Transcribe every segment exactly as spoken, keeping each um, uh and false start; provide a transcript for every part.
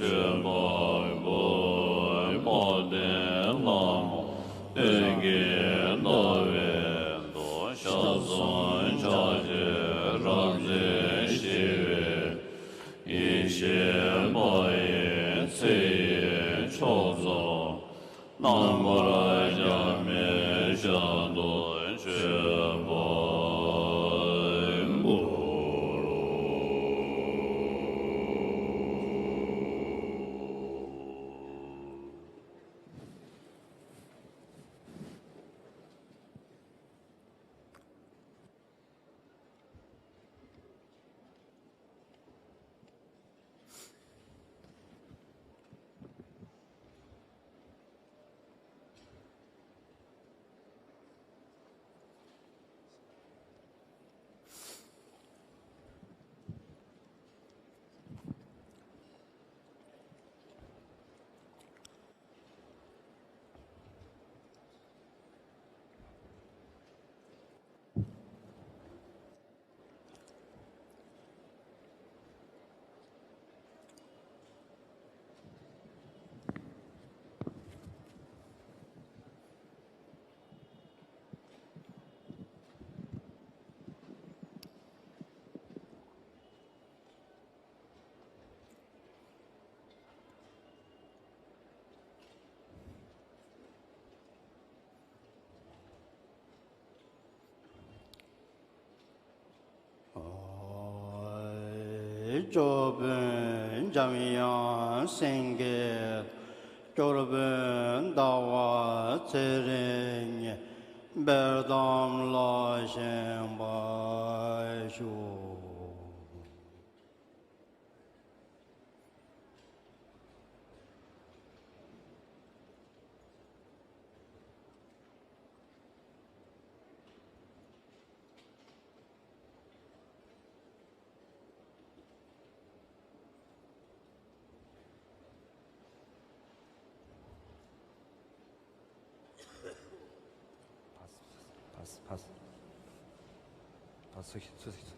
ཆོས་འཕགས་པའི་དཔལ་ལྡན་ལྷ་མོ། སྟོན་ཀའི་ཟླ་བའི་མདོག་ཞལ་གསུམ་ཕྱག་བཞི་རབ་འཛིན་ཞི་བའི། ཡེ་ཤེས་འཕགས་པའི་ཚེ་ཡི་མཆོག་ཚོགས། རྣམ་པར་རྒྱལ་མའི་ཞལ་དུ་མཆོད་པར་འབུལ་ལོ། སྐྱོར་དཔོན་འཇམ་དབྱངས་སེང་གེ། སྐྱོར་དཔོན་ཟླ་བ་ཚེ་རིང་ཉིད། དཔལ་དམ་ལ་བཞེངས་པར་ཞུ། ཕར་སོང་ཞིག་ཚུར་སོང་ཞིག་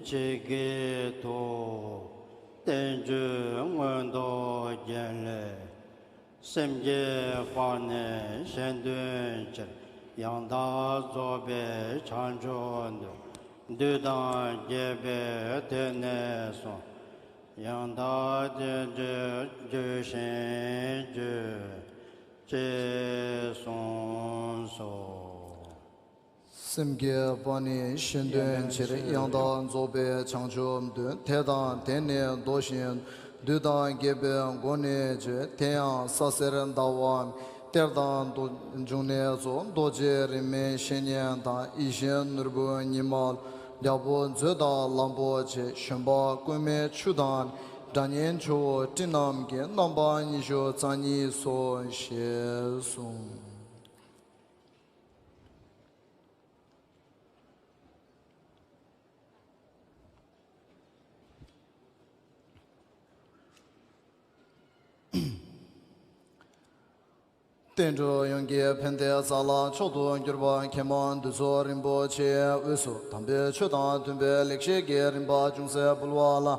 ཇི་སྐད་དུ། བསྟན་བཅོས་མངོན་རྟོགས་རྒྱན་ལས། སེམས་བསྐྱེད་པ་ནི་གཞན་དོན་ཕྱིར། ཡང་དག་རྫོགས་པའི་བྱང་ཆུབ་འདོད། བདུད་དང་བགེགས་པས་དེད་ནས་སོང་། ཡང་དག་བདེན་བཞིར་འགྱུར་ཞིང་བརྗོད། ཅེས་གསུངས་སོ། སེམས་བསྐྱེད་པ་ནི་གཞན་དོན་ཕྱིར། ཡང་དག་རྫོགས་པའི་བྱང་ཆུབ་འདོད། དེ་དང་དེ་ནི་ཟློག་བཞིན་དུ། བདུད་དང་བགེགས་པའི་མགོ་ནས་བཅད། དེ་ཡང་ས་གསེར་ཟླ་བ་མེ། གཏེར་དང་འབྱུང་གནས་ཚོགས། རྡོ་རྗེ་རིས་མེད་བཤེས་གཉེན་དང་། ཡེ་ཤེས་ནོར་བུ་ཉི་མ་ལ། རྒྱལ་པོ་མཛོད་དང་ལམ་པོ་ཆེ། བཞོན་པ་ཀུན་མའི་ཆུ་དང་ནི། སྒྲ་སྙན་ཆུ་བོ་སྤྲིན་རྣམས་ཀྱི། རྣམ་པ་ཉི་ཤུ་རྩ་གཉིས་སོ། ཞེས་གསུངས། བསྟན་འགྲོ་ཡོངས་ཀྱི་ཕན་བདེའི་ས་ལ་མཆོག་ཏུ་གྱུར་པ་མཁན་མོ་འདུས་ཚོགས་རིན་པོ་ཆེའི་དབུས་སུ་དམ་པའི་ཆོས་དང་མཐུན་པའི་ལེགས་བཤད་ཀྱི་རིམ་པ་ཅུང་ཟད་ཕུལ་བ་ལ།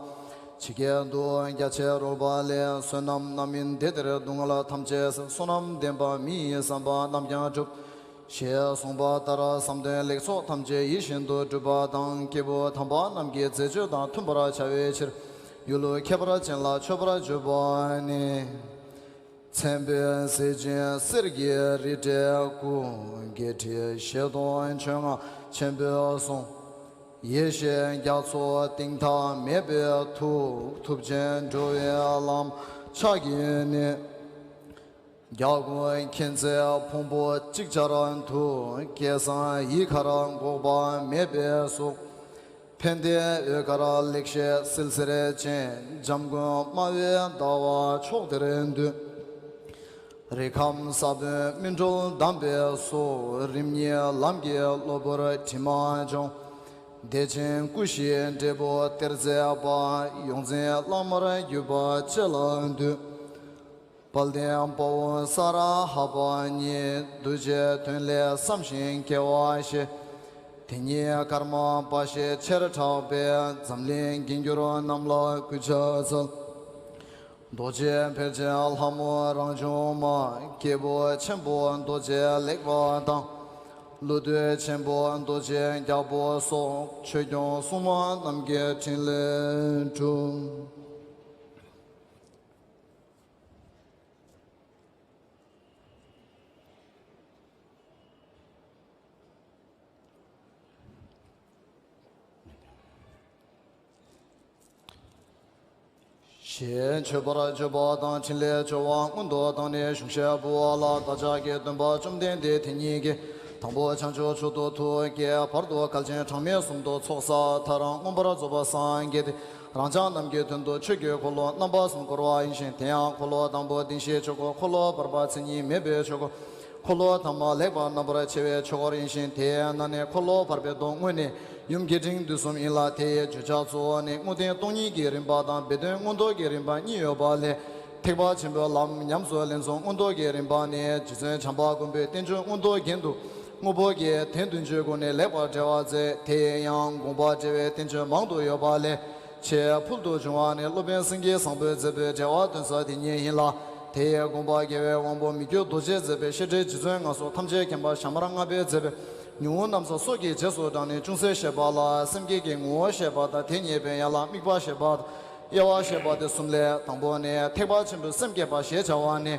ཇི་སྐད་དུ། རྒྱ་ཆེར་རོལ་པ་ལས། བསོད་ནམས་རྣམ་སྨིན་འདི་ལྟར་སྡུག་བསྔལ་ཐམས་ཅད་སེལ། བསོད་ནམས་ལྡན་པ་མི་ཡི་བསམ་པ་རྣམས་ཀྱང་འགྲུབ། ཞེས་གསུངས་པ་ལྟར་བསམ་དོན་ལེགས་ཚོགས་ཐམས་ཅད་ཡིད་བཞིན་དུ་འགྲུབ་པ་དང་། སྐྱེས་བུ་དམ་པ་རྣམས་ཀྱི་མཛད་སྤྱོད་དང་མཐུན་པར་བྱ་བའི་ཕྱིར། ཡུལ་ཁྱད་པར་ཅན་ལ་མཆོད་པར་བརྗོད་པ་ནི། མཚན་དཔེ་གཟི་བྱིན་གསེར་གྱི་རི་བྲག་དགུ། བརྒྱད་ཁྲི་བཞི་སྟོང་ཕྱོགས་སྔགས་ཆེན་པོའི་གཟུངས། ཡེ་ཤེས་རྒྱ་མཚོ་གཏིང་མཐའ་མེད་པའི་ཐུགས། ཐུབ་ཆེན་འགྲོ་བའི་ལམ་ཕྱག་གི་གནས། རྒྱལ་ཀུན་མཁྱེན་བརྩེའི་ཕུང་པོ་ཅིག་ཅར་དུ། སྐལ་བཟང་ཡིད་མཁར་འགོག་པ་མེད་པའི་གཟུགས། ཕན་བདེའི་འོད་དཀར་ལེགས་བཤད་བསིལ་ཟེར་ཅན། འཇམ་མགོན་སྨྲ་བའི་ཟླ་བ་མཆོག་དེར་འདུད། རིགས་ཁམས་ས་བོན་སྨིན་གྲོལ་གདམས་པའི་གཟུགས། རིམ་གཉིས་ལམ་གྱི་གློ་བུར་དྲི་མ་སྦྱོང་། བདེ་ཆེན་སྐུ་བཞིའི་འབྲས་བུ་སྟེར་མཛད་པ། ཡོངས་འཛིན་བླ་མར་གྱུར་པ་ཅི་ལ་འདུད། དཔལ་ལྡན་དཔའ་བོ་ས་ར་ཧ་པ་ཉིད། གདུལ་བྱའི་དོན་སླད་བསམ་ཞིང་དགེ་བ་བཞེས། དེ་ཉིད་ཀརྨ་པ་ཞེས་ཆེར་གྲགས་པས། འཛམ་གླིང་རྒན་གྱུར་རྣམས་ལ་གུས་ཕྱག་འཚལ། རྡོ་རྗེ་ཕལ་ཆེན་ལྷ་མོ་རང་བྱུང་མ། སྐྱེས་བུ་ཆེན་པོ་རྡོ་རྗེ་ལེགས་པ་དང་། ཀླུ་བདུད་ཆེན་པོ་རྡོ་རྗེ་རྒྱལ་པོ་སོགས། ཆོས་སྐྱོང་སྲུང་མ་རྣམས་ཀྱི་ཕྲིན་ལས་གྲུབ། ཞེས་མཆོད་པར་བརྗོད་པ་དང་། ཕྲིན་ལས་བཅོལ་བ་སྔོན་དུ་བཏང་ནས་གཞུང་བཤད་འབུལ་བ་ལ། བདག་ཅག་གི་སྟོན་པ་བཅོམ་ལྡན་འདས་དེ་ཉིད་ཀྱིས། དང་པོ་བྱང་ཆུབ་མཆོག་ཏུ་ཐུགས་བསྐྱེད། བར་དུ་གལ་ཆེན་གྲངས་མེད་གསུམ་དུ་ཚོགས་བསགས། མཐར་མངོན་པར་རྫོགས་པར་སངས་རྒྱས་ཏེ། རང་ཅག་རྣམས་ཀྱི་དོན་དུ་ཆོས་ཀྱི་འཁོར་ལོ་རྣམ་པ་གསུམ་བསྐོར་བ་ཡིན་ཞིང་། དེ་ཡང་འཁོར་ལོ་དང་པོ་བདེན་བཞིའི་ཆོས་འཁོར། འཁོར་ལོ་བར་པ་མཚན་ཉིད་མེད་པའི་ཆོས་འཁོར། འཁོར་ལོ་ཐ་མ་ལེགས་པར་རྣམ་པར་ཕྱེ་བའི་ཆོས་འཁོར་ཡིན་ཞིང་། དེའི་ནང་ནས་འཁོར་ལོ་བར་པའི་དོན་དངོས་ནི་ཡུམ་རྒྱས་འབྲིང་བསྡུས་གསུམ་ཡིན་ལ། དེའི་བརྗོད་བྱ་གཙོ་བོ་ནི་དངོས་བསྟན་སྟོང་ཉིད་ཀྱི་རིམ་པ་དང་སྦས་དོན་མངོན་རྟོགས་ཀྱི་རིམ་པ་གཉིས་ཡོད་པ་ལས། ཐེག་པ་ཆེན་པོའི་ལམ་ཉམས་སུ་ལེན་ཚུལ་མངོན་རྟོགས་ཀྱི་རིམ་པ་ནི་རྗེ་བཙུན་བྱམས་པ་མགོན་པོའི་བསྟན་བཅོས་མངོན་རྟོགས་རྒྱན་དུ་དངོས་པོ་གྱི་དོན་བདུན་ཅུའི་སྒོ་ནས་ལེགས་པར་འགྲེལ་བ་མཛད། དེ་ཡང་དགོངས་པ་འགྲེལ་བའི་བསྟན་བཅོས་མང་དུ་ཡོད་པ་ལས། ཆེས་ཕུལ་དུ་བྱུང་བ་ནི་སློབ་དཔོན་སེང་གེ་བཟང་པོས་མཛད་པའི་འགྲེལ་བ་དོན་གསལ་དེ་ཉིད་ཡིན་ལ། དེའི་དགོངས་པ་རྒྱལ་བའི་དབང་པོ་མི་བསྐྱོད་རྡོ་རྗེས་མཛད་པའི་བཤད་འགྲེལ་རྗེ་བཙུན་མངའ་གསོལ་ཐམས་ཅད་མཁྱེན་པ་ཞྭ་དམར་ལྔ་པས་མཛད་པའི་ཉུང་ངུ་རྣམ་གསུམ་སོགས་ཀྱི་རྗེས་སུ་འབྲངས་ནས་ཅུང་ཟད་བཤད་པ་ལ། སེམས་བསྐྱེད་ཀྱི་ངོ་བོ་བཤད་པ་དང་། དེ་ཉེ་བའི་ཡན་ལག་དམིགས་པ་བཤད་པ་དང་། དབྱེ་བ་བཤད་པ་སྟེ་གསུམ་ལས། དང་པོ་ནི་ཐེག་པ་ཆེན་པོའི་སེམས་བསྐྱེད་པ་ཞེས་བྱ་བ་ནི།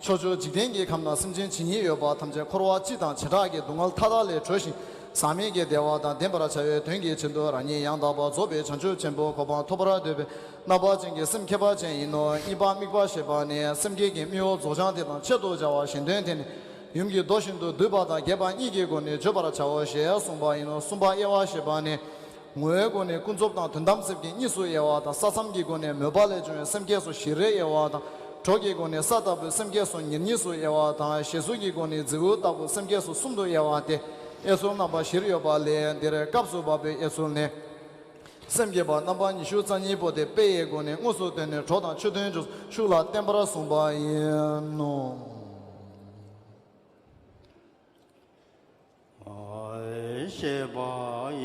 ཕྱོགས་བཅུ་འཇིག་རྟེན་གྱི་ཁམས་ན་སེམས་ཅན་ཇི་སྙེད་ཡོད་པ་ཐམས་ཅད་འཁོར་བ་སྤྱི་དང་བྱེ་བྲག་གི་སྡུག་བསྔལ་མཐའ་དག་ལས་གྲོལ་ཞིང་ཟག་མེད་ཀྱི་བདེ་བ་དང་ལྡན་པར་བྱ་བའི་དོན་གྱི་ཆེད་དུ། རང་ཉིད་ཡང་དག་པར་རྫོགས་པའི་བྱང་ཆུབ་ཆེན་པོའི་གོ་འཕང་ཐོབ་པར་འདོད་པའི་རྣམ་པ་ཅན་གྱི་སེམས་ཁྱད་པར་ཅན་ཡིན་ནོ། གཉིས་པ་དམིགས་པ་ཞེས་པ་ནི་སེམས་བསྐྱེད་ཀྱི་དམིགས་ཡུལ་རྫོགས་བྱང་དེ་དང་ཆེད་དུ་བྱ་བ་གཞན་དོན་དེ་ནི་ཡུམ་གྱི་མདོ་བཞིན་དུ་བསྡུས་པ་དང་རྒྱས་པ་གཉིས་ཀྱི་སྒོ་ནས་བརྗོད་པར་བྱའོ་ཞེས་གསུངས་པ་ཡིན་ནོ། གསུམ་པ་དབྱེ་བ་ཞེས་པ་ནི། ངོ་བོའི་སྒོ་ནས་ཀུན་རྫོབ་དང་དོན་དམ་སེམས་བསྐྱེད་གཉིས་སུ་དབྱེ་བ་དང་། ས་མཚམས་ཀྱི་སྒོ་ནས་མོས་པ་ལས་བྱུང་བའི་སེམས་བསྐྱེད་སོགས་བཞིར་དབྱེ་བ་དང་། གྲོགས་ཀྱི་སྒོ་ནས་ས་ལྟ་བུའི་སེམས་བསྐྱེད་སོགས་ཉེར་གཉིས་སུ་དབྱེ་བ་དང་། ཞེ་གཟུགས་ཀྱི་སྒོ་ནས་རྫི་བོ་ལྟ་བུའི་སེམས་བསྐྱེད་སོགས་གསུམ་དུ་དབྱེ་བ་སྟེ། དབྱེ་ཚུལ་རྣམ་པ་བཞིར་ཡོད་པ་ལས། འདིར་སྐབས་སུ་བབ་པའི་དབྱེ་ཚུལ་ནི། སེམས་བསྐྱེད་པ་རྣམ་པ་ཉི་ཤུ་རྩ་གཉིས་པོ་དེ་དཔེ་ཡི་སྒོ་ནས་དངོས་སུ་བསྟན་ནས་གྲོགས་དང་མཆོད་དོན་ཅུང་ཟད་ཤུགས་ལ་བསྟན་པར་གསུངས་པ་ཡིན་ནོ། ཞེས་པ་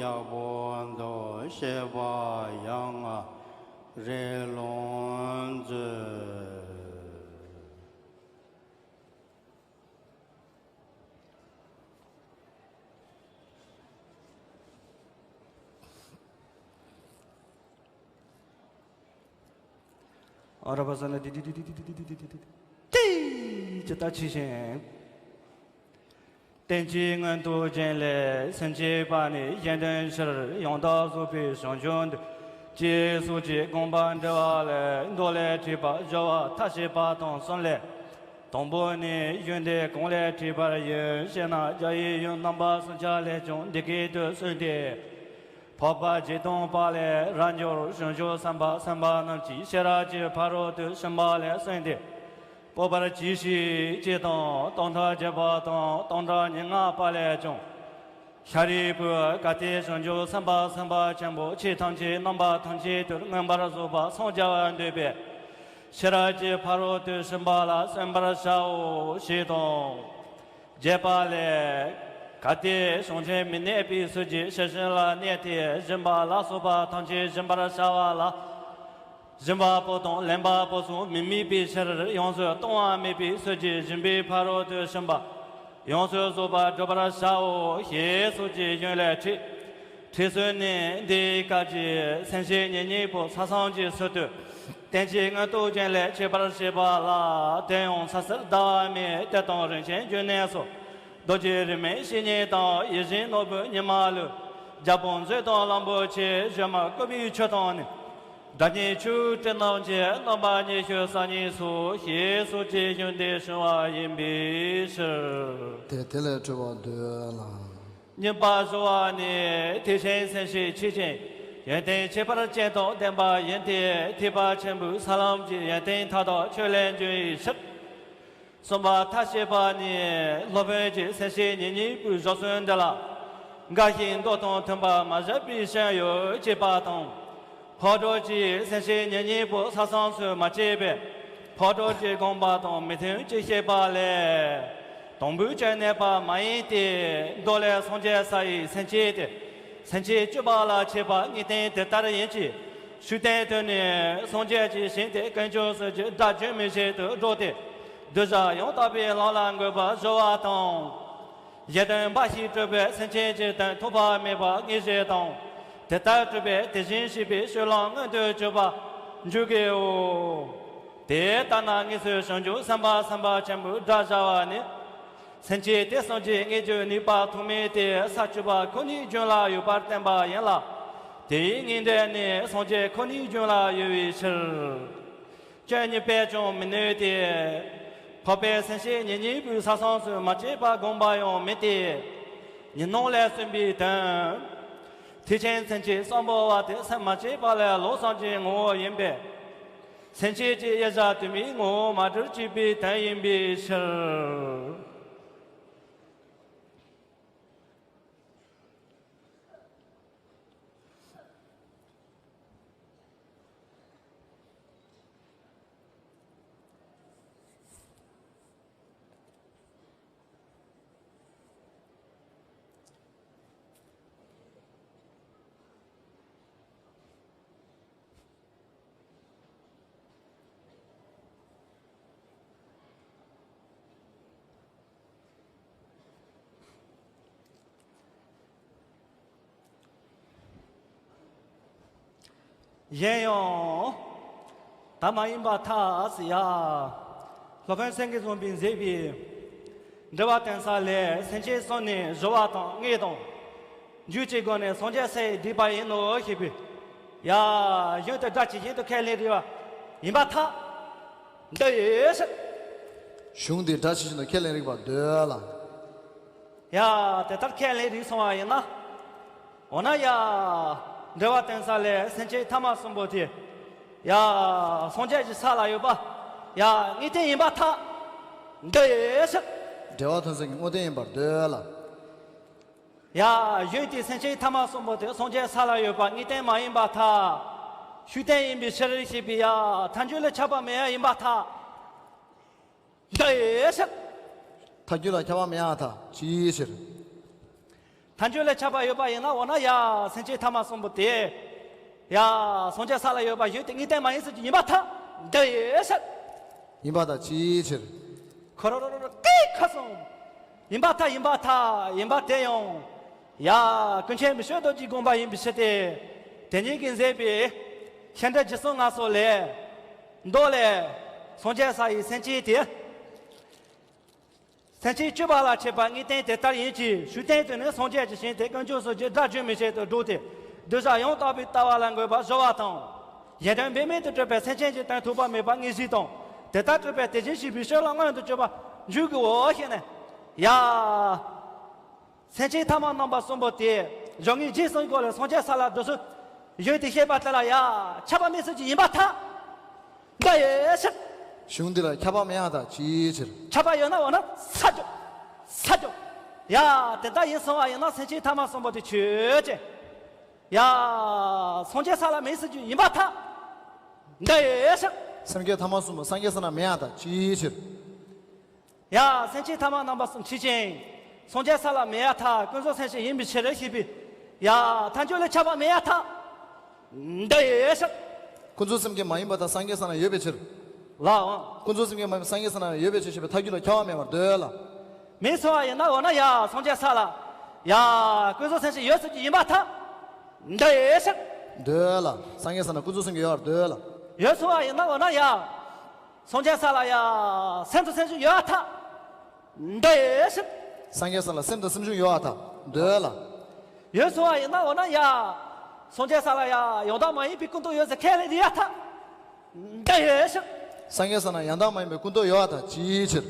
ཡག་པོ་འདུག་ཞེས་པ་ཡང་རེ་ལོང་མཛོད། ཨ་ར་བ་ས་ན་ཏི་ཏི་ཏི་ཏི་ཏི་ཏི་ཏི་ཏི་ཏི་ཏི་ཏི་ཏི་ཏི་ཏི་ཏི་ཅི་ལྟར་ཇི་བཞིན། རྟེན་ཅིང་མངོན་རྟོགས་རྒྱན་ལས། སེམས་བསྐྱེད་པ་ནི་གཞན་དོན་ཕྱིར། ཡང་དག་རྫོགས་པའི་བྱང་ཆུབ་འདོད། ཅེས་སོགས་ཀྱི་དགོངས་པ་འགྲེལ་བ་ལས། མདོ་ལས་བྲིས་པ་སྦྱོར་བ་མཐའ་ཕྱིན་པ་དང་གསུམ་ལས། དང་པོ་ནི་ཡོན་ཏན་གང་ལས་བྲིས་པར་ཡོད་ཅེ་ན། རྒྱ་ཡི་ཡུལ་རྣམ་པ་གསུམ་ཆ་ལས་ཀྱང་འདི་སྐད་དུ་གསུངས་ཏེ། འཕགས་པ་འཇིག་རྟེན་པ་ལས་རབ་འབྱོར་བྱང་ཆུབ་སེམས་དཔའ་སེམས་དཔའ་རྣམས་ཀྱི་ཤེས་རབ་ཀྱི་ཕ་རོལ་ཏུ་ཕྱིན་པ་ལས་གསུངས་ཏེ། སྤོབས་པར་གྱིས་ཤིག་ཅེས་དང་། སྟོང་ཕྲག་བརྒྱ་པ་དང་སྟོང་ཕྲག་ཉེར་ལྔ་པ་ལས་ཀྱང་། ཤཱ་རིའི་བུ་གལ་ཏེ་བྱང་ཆུབ་སེམས་དཔའ་སེམས་དཔའ་ཆེན་པོ་ཆོས་ཐམས་ཅད་རྣམ་པ་ཐམས་ཅད་དུ་མངོན་པར་རྫོགས་པར་སངས་རྒྱ་བར་འདོད་པས། ཤེས་རབ་ཀྱི་ཕ་རོལ་ཏུ་ཕྱིན་པ་ལ་གསན་པར་བྱའོ་ཞེས་དང་། རྒྱས་པ་ལས། གལ་ཏེ་གཞུང་ཆེན་མི་གནས་པའི་ཚུལ་གྱིས་ཤེར་ཕྱིན་ལ་གནས་ཏེ་སྦྱིན་པ་ལ་སོགས་པ་ཐམས་ཅད་སྦྱིན་པར་བྱ་བ་ལ། སྦྱིན་པ་པོ་དང་ལེན་པ་པོ་གསུམ་མི་དམིགས་པའི་ཕྱིར་ཡོངས་སུ་གཏོང་བ་མེད་པའི་ཚུལ་གྱིས་སྦྱིན་པའི་ཕ་རོལ་ཏུ་ཕྱིན་པ། ཡོངས་སུ་རྫོགས་པར་བསྒྲུབ་པར་བྱའོ་ཞེས་སོགས་ཀྱི་རྒྱུན་ལས་ཁྲིད། ཁྲིད་ཚུལ་ནི་འདིའི་སྐབས་ཀྱི་སེམས་བསྐྱེད་ཉེར་གཉིས་པོ་ས་གསང་གི་ཚུལ་དུ། རྟེན་གྱི་མངོན་རྟོགས་རྒྱན་ལས་འཆད་པར་བྱེད་པ་ལ། དེ་ཡང་ཚ་ཟེར་ཟླ་བ་མེ། གཏེར་དང་རིན་ཆེན་འབྱུང་གནས་སོགས། རྡོ་རྗེ་རིས་མེད་བཤེས་གཉེན་དང་། ཡིད་བཞིན་ནོར་བུ་ཉི་མ་ལུས། རྒྱལ་པོ་མཛོད་དང་གླང་པོ་ཆེ། གཞོན་མ་ཀུ་མུད་ཆུ་དང་ནི། སྒྲ་སྙན་ཆུ་སྤྲིན་རྣམས་ཀྱི། རྣམ་པ་ཉི་ཤུ་རྩ་གཉིས་སོགས། ཞེས་སོགས་ཀྱི་རྒྱུན་ཏེ་བྱུང་བ་ཡིན་པའི་ཕྱིར། དེ་དེ་ལས་འཕྲོས་པར་འདོད་ལ། གཉིས་པ་བཟོ་བ་ནི་ཐེག་ཆེན་སེམས་བསྐྱེད་ཆོས་ཅན། ཡོན་ཏན་ཁྱད་པར་ཅན་དང་ལྡན་པ་ཡིན་ཏེ། ཐེག་པ་ཆེན་པོའི་ས་ལམ་གྱི་ཡོན་ཏན་མཐའ་དག་ཆོས་ལས་འབྱུང་བའི་ཕྱིར། གསུམ་པ་མཐའ་བཤད་པ་ནི། སློབ་དཔོན་གྱིས་སེམས་བསྐྱེད་ཉེར་གཉིས་པོའི་སྦྱོར་ཚུལ་འདི་ལ། འགའ་ཞིག་མདོ་དང་མཐུན་པར་མ་བཞག་པའི་ཕྱིར་ཡོད་ཅེས་པ་དང་། ཕོ་བྲང་གི་སེམས་བསྐྱེད་ཉེར་གཉིས་པོ་ས་གསང་ཚུལ་མ་བྱས་པས། ཕོ་བྲང་གི་དགོངས་པ་དང་མི་མཐུན་ཅེས་བཤད་པ་ལས། དང་པོའི་སྐྱོན་གནས་པ་མ་ཡིན་ཏེ། མདོ་ལས་སངས་རྒྱས་ས་ཡི་སེམས་བསྐྱེད་དེ། སེམས་བསྐྱེད་བཅུ་པ་ལ་བྱེད་པ་ངེས་བསྟན་དེ་ལྟར་ཡིན་གྱི། ཤུགས་བསྟན་དུ་ནི་སངས་རྒྱས་ཀྱི་ཞིང་དེ་དཀོན་མཆོག་གསུམ་གྱི་སྒྲ་རྒྱུན་མི་ཆད་དུ་སྒྲོག་སྟེ། གདུལ་བྱ་ཡང་དག་པའི་ལམ་ལ་འགོད་པར་བྱ་བ་དང་། གཞན་དོན་འབའ་ཞིག་སྒྲུབ་པའི་སེམས་ཅན་གྱི་དོན་ཐོགས་པ་མེད་པར་ངེས་ཤེས་དང་། དེ་ལྟར་གྲུབ་པའི་དེ་བཞིན་གཤེགས་པའི་སྤྱོད་ལམ་མངོན་དུ་གྱུར་པར་འགྱུར་གྱི་འོ། དེ་ལྟ་ན་དངོས་སུ་བྱང་ཆུབ་སེམས་དཔའ་སེམས་དཔའ་ཆེན་པོའི་སྒྲ་བྱ་བ་ནི། སེམས་བསྐྱེད་དེ་སངས་རྒྱས་དངོས་རྒྱུ་ནུས་པ་ཐོགས་མེད་དེ་ས་བཅུ་པ་ཁོ་ནའི་རྒྱུན་ལ་ཡོད་པར་བསྟན་པ་ཡིན་ལ། དེའི་ངེས་འགྲེལ་ནི་སངས་རྒྱས་ཁོ་ནའི་རྒྱུན་ལ་ཡོད་པའི་ཕྱིར། སྐྱོན་གཉིས་པས་ཀྱང་མི་གནོད་དེ། འཕགས་པའི་སེམས་བསྐྱེད་ཉེར་གཉིས་པོའི་ས་གསང་ཚུལ་མ་བྱས་པར་དགོངས་པ་ཡང་མེད་དེ། ཉོན་མོངས་ལས་གསུངས་པའི་དོན། ཐེག་ཆེན་སེམས་བསྐྱེད་གསུམ་པོ་བ་དེ་སེམས་མ་བསྐྱེད་པ་ལས་ལོག་སངས་རྒྱས་ངོ་བོ་ཡིན་པས། སེམས་བསྐྱེད་ཀྱི་དབྱེ་བྱ་དུ་མའི་ངོ་བོ་མ་གྲུབ་ཅེས་པའི་དོན་ཡིན་པའི་ཕྱིར། གཞན་ཡང་། ད་མ་ཡིན་པར་ཐལ་ཟེར་ཡ། སློབ་དཔོན་སེང་གེ་བཟང་པོས་མཛད་པའི། འགྲེལ་པ་དོན་གསལ་ལས་སེམས་བསྐྱེད་གསུམ་ནི་གཞོལ་བ་དང་དངོས་དང་། རྒྱུད་ཀྱི་སྒོ་ནས་སངས་རྒྱས་ས་ཡི་སྒྲིབ་པ་ཡིན་ནོ་ཞེས་པའི། ཡ། གཞུང་དེ་སྒྲ་ཇི་བཞིན་དུ་ཁས་ལེན་རིགས་པ་ཡིན་པར་ཐལ། འདི་ཡིན་ཕྱིར། གཞུང་དེ་སྒྲ་ཇི་བཞིན་དུ་ཁས་ལེན་རིགས་པར་འདོད་ལ། ཡ། དེ་ལྟར་ཁས་ལེན་རིགས་སོང་བ་ཡིན་ན། འོ་ན་ཡ། འགྲེལ་པ་དོན་གསལ་ལས་སེམས་བསྐྱེད་ཐ་མ་གསུམ་པོ་དེ། ཡ། སངས་རྒྱས་ཀྱི་ས་ལ་ཡོད་པ། ཡ། དངོས་བསྟན་ཡིན་པར་ཐལ། འདི་ཡིན་ཕྱིར། འགྲེལ་པ་དོན་གསལ་གྱི་དངོས་བསྟན་ཡིན་པར་འདོད་ལ། ཡ། གཞུང་དེའི་སེམས་བསྐྱེད་ཐ་མ་གསུམ་པོ་དེ་སངས་རྒྱས་ས་ལ་ཡོད་པ་དངོས་བསྟན་མ་ཡིན་པར་ཐལ། ཤུགས་བསྟན་ཡིན་པའི་ཕྱིར་ཞེས་པའི་ཡ། ཐལ་འགྱུར་ལ་ཁྱབ་པ་མེད་ཡ་ཡིན་པར་ཐལ། འདི་ཡིན་ཕྱིར། ཐལ་འགྱུར་ལ་ཁྱབ་པ་མེད་ཡ་ཐལ། ཅིའི་ཕྱིར། ཐལ་འགྱུར་ལ་ཁྱབ་པ་ཡོད་པ་ཡིན་ན་འོ་ན་ཡ། སེམས་བསྐྱེད་ཐ་མ་གསུམ་པོ་དེ། ཡ། སངས་རྒྱས་ས་ལ་ཡོད་པ་གཞུང་དེ་དངོས་བསྟན་མ་ཡིན་ཟེར་རྒྱུ་ཡིན་པར་ཐལ། འདི་ཡིན་ཕྱིར། ཡིན་པར་ཐལ། ཅིའི་ཕྱིར། ཁོ་རོ་རོ་རོ་རོ་ཀེ་ཁ་སོང་། ཡིན་པར་ཐལ། ཡིན་པར་ཐལ། ཡིན་པ་དེ་ཡང་། ཡ། ཀུན་མཁྱེན་མི་བསྐྱོད་རྡོ་རྗེའི་དགོངས་པ་ཡིན་པའི་ཕྱིར་ཏེ། དེ་ཉིད་ཀྱིས་མཛད་པའི། ཤེས་འདྲེན་འཇུག་གསུམ་ངལ་གསོ་ལས། མདོ་ལས། སངས་རྒྱས་ས་ཡི་སེམས་བསྐྱེད་དེ། སེམས་བསྐྱེད་བཅུ་པ་ལ་བྱེད་པ་དངོས་བསྟན་དེ་ལྟར་ཡིན་གྱི། ཤུགས་བསྟན་དུ་ནི་སངས་རྒྱས་ཀྱི་ཞིང་དེ་དཀོན་མཆོག་གསུམ་གྱི་སྒྲ་རྒྱུན་མི་ཆད་དུ་སྒྲོག་སྟེ། གདུལ་བྱ་ཡང་དག་པའི་ལྟ་བ་ལ་འགོད་པར་བྱ་བ་དང་། གཞན་དོན་འབད་མེད་དུ་གྲུབ་པའི་སེམས་ཅན་གྱི་དོན་ཐོགས་པ་མེད་པར་ངེས་ཤེས་དང་། དེ་ལྟར་གྲུབ་པའི་དེ་བཞིན་གཤེགས་པའི་སྤྱོད་ལམ་མངོན་དུ་གྱུར་པར་འགྱུར་གྱི་འོ་ཞེ་ན། ཡ། སེམས་བསྐྱེད་ཐ་མ་རྣམ་པ་གསུམ་པོ་དེ། སྦྱང་ངེས་རྗེས་གསུམ་སྐོར་ལས་སངས་རྒྱས་ས་ལ་བསྒྲུབ་ཚུལ། གཞུང་དེ་བཤད་པ་དེ་ལ་ཡ། ཁྱབ་པ་མེད་ཚུལ་གྱི་ཡིན་པར་ཐལ། འདི་ཡིན་ཕྱིར། གཞུང་འདི་ལ་ཁྱབ་པ་མེད་ཡང་ཐལ། ཅིའི་ཕྱིར། ཁྱབ་པ་ཡོད་ན་འོ་ན་ས་འཇོག་ས་འཇོག་ཡ། དེ་ལྟ་ཡིན་སོང་བ་ཡིན་ན་སེམས་བསྐྱེད་ཐ་མ་གསུམ་པོ་དེ་ཆོས་ཅན། ཡ། སངས་རྒྱས་ས་ལ་མེད་ཟེར་རྒྱུ་ཡིན་པར་ཐལ། འདི་ཡིན་ཕྱིར། སེམས་བསྐྱེད་ཐ་མ་གསུམ་པོ་སངས་རྒྱས་ས་ན་མེད་ཡ་ཐལ། ཅིའི་ཕྱིར། ཡ། སེམས་བསྐྱེད་ཐ་མ་རྣམ་པ་གསུམ་ཆོས་ཅན། སངས་རྒྱས་ས་ལ་མེད་ཡ་ཐལ། ཀུན་རྫོབ་སེམས་བསྐྱེད་ཡིན་པའི་ཕྱིར་ཞེས་པའི། ཡ། ཐལ་འགྱུར་ལས་ཁྱབ་པ་མེད་ཡ་ཐལ། འདི་ཡི་ཕྱིར། ཀུན་རྫོབ་སེམས་བསྐྱེད་མ་ཡིན་པར་ཐལ། སངས་རྒྱས་ས་ན་ཡོད་པའི་ཕྱིར། ལའང་། ཀུན་རྫོབ་སེམས་བསྐྱེད་མ་ཡིན་པར་སངས་རྒྱས་ས་ན་ཡོད་པའི་ཕྱིར་ཞེས་པའི་ཐལ་འགྱུར་ལ་ཁྱབ་པ་མེད་པར་འདོད་ལ། མེད་གསུངས་པ་ཡིན་ན་འོ་ན་ཡ། སངས་རྒྱས་ས་ལ། ཡ། ཀུན་རྫོབ་སེམས་བསྐྱེད་ཡོད་ཟེར་གྱི་ཡིན་པར་ཐལ། འདི་ཡི་ཕྱིར། འདོད་ལ། སངས་རྒྱས་ས་ན་ཀུན་རྫོབ་སེམས་བསྐྱེད་ཡོད་པར་འདོད་ལ། ཡོད་གསུངས་པ་ཡིན་ན་འོ་ན་ཡ། སངས་རྒྱས་ས་ལ་ཡ། སེམས་དང་སེམས་བྱུང་ཡོད་པར་ཐལ། འདི་ཡི་ཕྱིར། སངས་རྒྱས་ས་ལ་སེམས་དང་སེམས་བྱུང་ཡོད་པར་ཐལ། འདོད་ལ། ཡོད་གསུངས་པ་ཡིན་ན་འོ་ན་ཡ། སངས་རྒྱས་ས་ལ་ཡ། ཡང་དག་མ་ཡིན་པའི་ཀུན་རྟོག་ཡོད་ཟེར་ཁས་ལེན་ཡོད་པར་ཐལ། འདི་ཡི་ཕྱིར། སངས་རྒྱས་ས་ན་ཡང་དག་མ་ཡིན་པའི་ཀུན་རྟོག་ཡོད་པར་ཐལ། ཅིའི་ཕྱིར།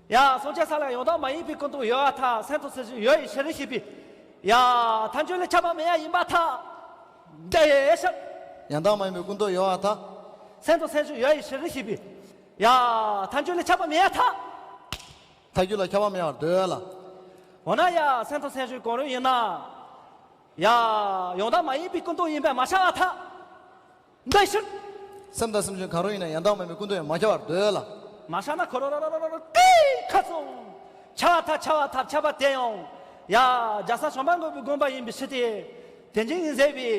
ཡ། སངས་རྒྱས་ས་ལ་ཡང་དག་མ་ཡིན་པའི་ཀུན་རྟོག་ཡོད་པར་ཐལ། སེམས་དང་སེམས་བྱུང་ཡོད་པའི་ཕྱིར་ཞེས་པའི། ཡ། ཐལ་འགྱུར་ལས་ཁྱབ་པ་མེད་ཡ་ཡིན་པར་ཐལ། འདི་ཡི་ཕྱིར། ཡང་དག་མ་ཡིན་པའི་ཀུན་རྟོག་ཡོད་པར་ཐལ། སེམས་དང་སེམས་བྱུང་ཡོད་པའི་ཕྱིར་ཞེས་པའི། ཡ། ཐལ་འགྱུར་ལས་ཁྱབ་པ་མེད་ཡ་ཐལ། ཐལ་འགྱུར་ལ་ཁྱབ་པ་མེད་པར་འདོད་ལ། འོ་ན་ཡ། སེམས་དང་སེམས་བྱུང་གང་རུང་ཡིན་ན། ཡ། ཡང་དག་མ་ཡིན་པའི་ཀུན་རྟོག་ཡིན་པས་མ་ཁྱབ་པར་ཐལ། འདི་ཕྱིར། སེམས་དང་སེམས་བྱུང་གང་རུང་ཡིན་ན་ཡང་དག་མ་ཡིན་པའི་ཀུན་རྟོག་ཡང་མ་ཁྱབ་པར་འདོད་ལ། མ་ཁྱབ་ན་ཁོ་རོ་རོ་རོ་རོ་རོ་ཀི་ཁ་སོང་། ཁྱབ་པར་ཐལ། ཁྱབ་པར་ཐལ། ཁྱབ་པ་དེ་ཡང་། ཡ། རྒྱལ་སྲས་བྱམས་པ་མགོན་པོའི་དགོངས་པ་ཡིན་པའི་ཕྱིར་ཏེ། དེ་ཉིད་ཀྱིས་མཛད་པའི་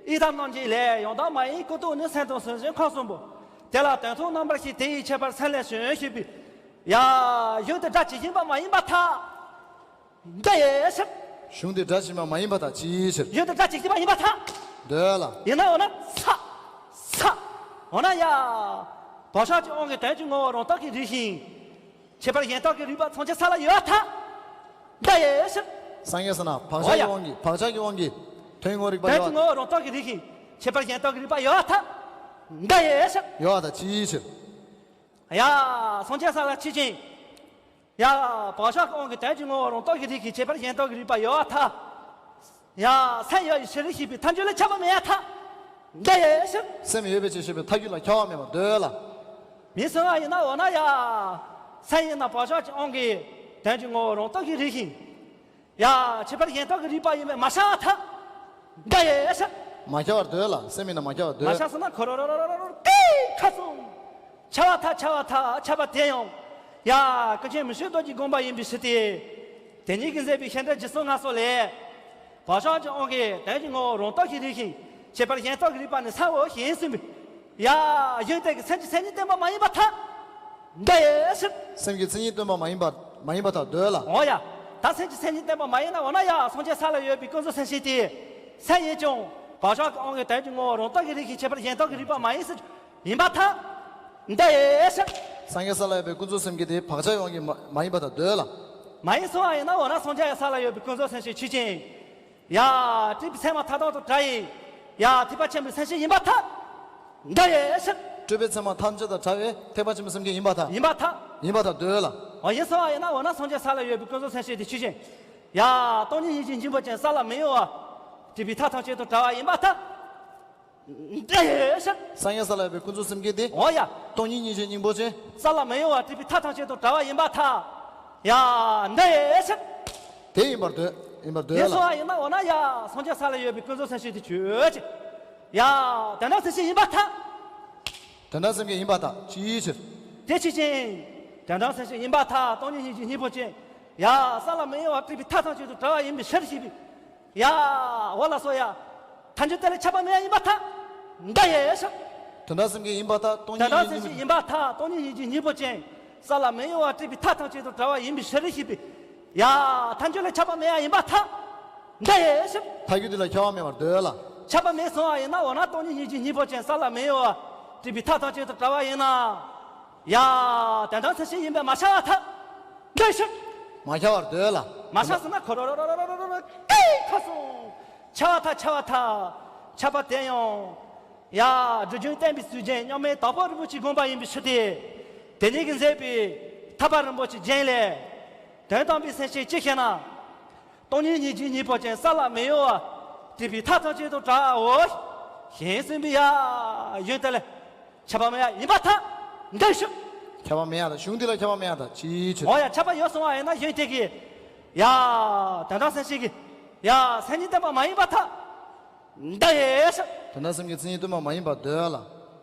ཡི་དམ་རྣམ་འབྱེད་ལས། ཡང་དག་མ་ཡིན་ཀུན་རྟོག་ནི། སེམས་དང་སེམས་བྱུང་ཁམས་གསུམ་པོ། དེ་ལ་དོན་མཐུན་རྣམ་པར་ཤེས། དེ་ཡི་ཁྱད་པར་སེམས་ལས་བྱུང་ཞེས་པའི། ཡ། གཞུང་དེ་སྒྲ་ཇི་བཞིན་པ་མ་ཡིན་པར་ཐལ། འདི་ཡི་ཕྱིར། གཞུང་དེ་སྒྲ་ཇི་བཞིན་པ་མ་ཡིན་པར་ཐལ། ཅིའི་ཕྱིར། གཞུང་དེ་སྒྲ་ཇི་བཞིན་པ་ཡིན་པར་ཐལ། འདོད་ལ། ཡིན་ན་འོ་ན་ས། ས། འོ་ན་ཡ། བག་ཆགས་ཀྱི་དབང་གིས་དོན་གྱི་ངོ་བོ་རང་རྟོག་གིས་རིག་ཅིང་། ཁྱད་པར་གཞན་རྟོག་གིས་རིག་པ་སངས་རྒྱས་ས་ལ་ཡོད་པར་ཐལ། འདི་ཡི་ཕྱིར། སངས་རྒྱས་ས་ན་བག་ཆགས་ཀྱི་དབང་གིས། བག་ཆགས་ཀྱི་དབང་གིས་དོན་གྱི་ངོ་བོ་རིག་པ་ཡོད་པར། དོན་གྱི་ངོ་བོ་རང་རྟོག་གིས་རིག་ཅིང་། ཁྱད་པར་གཞན་རྟོག་གིས་རིག་པ་ཡོད་པར་ཐལ། འདི་ཡི་ཕྱིར། ཡོད་པར་ཐལ། ཅིའི་ཕྱིར། ཡ། སངས་རྒྱས་ས་ལ་ཆོས་ཅན། ཡ། བག་ཆགས་ཀྱི་དབང་གིས་དོན་གྱི་ངོ་བོ་རང་རྟོག་གིས་རིག་ཅིང་། ཁྱད་པར་གཞན་རྟོག་གིས་རིག་པ་ཡོད་པར་ཐལ། ཡ། སེམས་ཡོད་པའི་ཕྱིར་ཞེས་པའི་ཐལ་འགྱུར་ལས་ཁྱབ་པ་མེད་པར་ཐལ། འདི་ཡི་ཕྱིར། སེམས་ཡོད་པའི་ཕྱིར་ཞེས་པའི་ཐལ་འགྱུར་ལ་ཁྱབ་པ་མེད་པར་འདོད་ལ། མེད་གསུངས་པ་ཡིན་ན་འོ་ན་ཡ། སེམས་ཡིན་ན་བག་ཆགས་ཀྱི་དབང་གིས་དོན་གྱི་ངོ་བོ་རང་རྟོག་གིས་རིག་ཅིང་། ཡ། ཁྱད་པར་གཞན་རྟོག་གིས་རིག་པ་ཡིན་པས་མ་ཁྱབ་པར་ཐལ། འདི་ཡི་ཕྱིར། མ་ཁྱབ་པར་འདོད་ལ། སེམས་ཡིན་ན་མ་ཁྱབ་པར་མ་འདོད། ཁྱབ་སོང་ན་ཁོ་རོ་རོ་རོ་རོ་རོ་ཀི་ཁ་སོང་། ཁྱབ་པར་ཐལ། ཁྱབ་པར་ཐལ། ཁྱབ་པ་དེ་ཡང་། ཡ། ཀུན་མཁྱེན་མི་བསྐྱོད་རྡོ་རྗེའི་དགོངས་པ་ཡིན་པའི་ཕྱིར་ཏེ། དེ་ཉིད་ཀྱིས་མཛད་པའི་བཤད་འགྲེལ་རྗེས་གསུམ་སྔ་སོ་ལས། བག་ཆགས་ཀྱི་དབང་གིས་དོན་གྱི་ངོ་བོ་རང་རྟོག་གིས་རིག་ཅིང་། ཁྱད་པར་གཞན་རྟོག་གིས་རིག་པ་ནི་སའོ་ཞེས་གསུངས་པས། ཡ། གཞུང་དེ་གིས་སེམས་ཀྱི་མཚན་ཉིད་སྟོན་པ་མ་ཡིན་པར་ཐལ། འདི་ཡི་ཕྱིར། སེམས་ཀྱི་མཚན་ཉིད་སྟོན་པ་མ་ཡིན་པ་མ་ཡིན་པར་ཐལ་འདོད་ལ། འོ་ཡ། ད་སེམས་ཀྱི་མཚན་ཉིད་སྟོན་པ་མ་ཡིན་ན་འོ་ན་ཡ། སངས་རྒྱས་ས་ལ་ཡོད་པའི་ཀུན་རྫོབ་སེམས་བསྐྱེད་དེ། སེམས་ཡིན་ཀྱང་བག་ཆགས་ཀྱི་དབང་གིས་དོན་གྱི་ངོ་བོ་རང་རྟོག་གིས་རིག་ཅིང་ཁྱད་པར་གཞན་རྟོག་གིས་རིག་པ་མ་ཡིན་ཟེར། ཡིན་པར་ཐལ། འདི་ཡི་ཕྱིར། སངས་རྒྱས་ས་ལ་ཡོད་པའི་ཀུན་རྫོབ་སེམས་བསྐྱེད་དེ་བག་ཆགས་ཀྱི་དབང་གིས་མ་མ་ཡིན་པར་ཐལ་འདོད་ལ། མ་ཡིན་གསུངས་པ་ཡིན་ན་འོ་ན་སངས་རྒྱས་ས་ལ་ཡོད་པའི་ཀུན་རྫོབ་སེམས་བསྐྱེད་ཆོས་ཅན། ཡ། སྤྲོས་པའི་མཚན་མ་མཐའ་དག་དང་བྲལ་བའི། ཡ། ཐེག་པ་ཆེན་པོའི་སེམས་བསྐྱེད་ཡིན་པར་ཐལ། འདི་ཡི་ཕྱིར། སྤྲོས་པའི་མཚན་མ་ཐམས་ཅད་དང་བྲལ་བའི་ཐེག་པ་ཆེན་པོའི་སེམས་བསྐྱེད་ཡིན་པར་ཐལ། ཡིན་པར་ཐལ། ཡིན་པར་ཐལ་འདོད་ལ། འོ་ཡིན་གསུངས་པ་ཡིན་ན་འོ་ན་སངས་རྒྱས་ས་ལ་ཡོད་པའི་ཀུན་རྫོབ་སེམས་བསྐྱེད་དེ་ཆོས་ཅན། ཡ། སྟོང་ཉིད་སྙིང་རྗེའི་སྙིང་པོ་ཅན་ས་ལ་མི་གཡོ་བ། སྤྲོས་པའི་མཐའ་ཐམས་ཅད་དང་བྲལ་བ་ཡིན་པར་ཐལ། འདི་ཡི་ཕྱིར། སངས་རྒྱས་ས་ལ་ཡོད་པའི་ཀུན་རྫོབ་སེམས་བསྐྱེད་དེ། འོ་ཡ། སྟོང་ཉིད་སྙིང་རྗེའི་སྙིང་པོ་ཅན། ས་ལ་མི་གཡོ་བ། སྤྲོས་པའི་མཐའ་ཐམས་ཅད་དང་བྲལ་བ་ཡིན་པར་ཐལ། ཡ། འདི་ཡི་ཕྱིར། དེ་ཡིན་པར་འདོད། ཡིན་པར་འདོད་ལ། དེ་གསུངས་པ་ཡིན་ན་འོ་ན་ཡ། སངས་རྒྱས་ས་ལ་ཡོད་པའི་ཀུན་རྫོབ་སེམས་བསྐྱེད་དེ་ཆོས་ཅན། ཡ། དོན་དམ་སེམས་བསྐྱེད་ཡིན་པར་ཐལ། དོན་དམ་སེམས་བསྐྱེད་ཡིན་པར་ཐལ། ཅིའི་ཕྱིར། དེ་ཆོས་ཅན། དོན་དམ་སེམས་བསྐྱེད་ཡིན་པར་ཐལ། སྟོང་ཉིད་སྙིང་རྗེའི་སྙིང་པོ་ཅན། ཡ། ས་ལ་མི་གཡོ་བ། སྤྲོས་པའི་མཐའ་ཐམས་ཅད་དང་བྲལ་བ་ཡིན་པའི་ཕྱིར་ཞེས་པའི། ཡ། འོ་ལགས་སོ་ཡ། ཐལ་འགྱུར་དེ་ལས་ཁྱབ་པ་མེད་ཡ་ཡིན་པར་ཐལ། འདི་ཡི་ཕྱིར། དོན་དམ་སེམས་བསྐྱེད་ཡིན་པར་ཐལ། སྟོང་ཉིད་དོན་དམ་སྙིང་སེམས་བསྐྱེད་ཡིན་པར་ཐལ། སྟོང་ཉིད་སྙིང་རྗེའི་སྙིང་པོ་ཅན། ས་ལ་མི་གཡོ་བ། སྤྲོས་པའི་མཐའ་ཐམས་ཅད་དང་བྲལ་བ་ཡིན་པའི་ཕྱིར་ཞེས་པའི། ཡ། ཐལ་འགྱུར་ལས་ཁྱབ་པ་མེད་ཡ་ཡིན་པར་ཐལ། འདི་ཡི་ཕྱིར། ཐལ་འགྱུར་དེ་ལ་ཁྱབ་པ་མེད་པར་འདོད་ལ། ཁྱབ་པ་མེད་གསུངས་པ་ཡིན་ན་འོ་ན་སྟོང་ཉིད་སྙིང་རྗེའི་སྙིང་པོ་ཅན། ས་ལ་མི་གཡོ་བ། སྤྲོས་པའི་མཐའ་ཐམས་ཅད་དང་བྲལ་བ་ཡིན་ན། ཡ། དོན་དམ་སེམས་བསྐྱེད་ཡིན་པས་མ་ཁྱབ་པར་ཐལ། འདི་ཕྱིར། མ་ཁྱབ་པར་འདོད་ལ། མ་ཁྱབ་སོང་ན་ཁོ་རོ་རོ་རོ་རོ་རོ་རོ་ཀི་ཁ་སོང་། ཁྱབ་པར་ཐལ། ཁྱབ་པར་ཐལ། ཁྱབ་པ་དེ་ཡང་། ཡ། སྒྲིབ་སྦྱོང་བསྟན་པའི་ཚུལ་ཅན་མཉམ་མེད་དྭགས་པོ་རིན་པོ་ཆེའི་དགོངས་པ་ཡིན་པའི་ཕྱིར་ཏེ། དེ་ཉིད་ཀྱིས་མཛད་པའི་ཐར་པ་རིན་པོ་ཆེའི་རྒྱན་ལས། དོན་དམ་པའི་སེམས་བསྐྱེད་ཅི་ཞེ་ན། སྟོང་ཉིད་སྙིང་རྗེའི་སྙིང་པོ་ཅན། ས་ལ་མི་གཡོ་བ། སྤྲོས་པའི་མཐའ་ཐམས་ཅད་དང་བྲལ་བའོ། ཞེས་གསུངས་པའི་ཡ། གཞུང་དེ་ལས། ཁྱབ་པ་མེད་ཡ་ཡིན་པར་ཐལ། འདི་ཕྱིར། ཁྱབ་པ་མེད་ཡ་དང་། གཞུང་འདི་ལ་ཁྱབ་པ་མེད་ཡ་དང་། ཅིའི་ཕྱིར། འོ་ཡ། ཁྱབ་པ་ཡོད་གསུངས་པ་ཡིན་ན་གཞུང་དེ་གིས། ཡ། དོན་དམ་སེམས་བསྐྱེད་ཀྱི། ཡ། མཚན་ཉིད་སྟོན་པ་མ་ཡིན་པར་ཐལ། འདི་ཕྱིར། དོན་དམ་སེམས་བསྐྱེད་མཚན་ཉིད་སྟོན་པ་མ་ཡིན་པར་འདོད་ལ།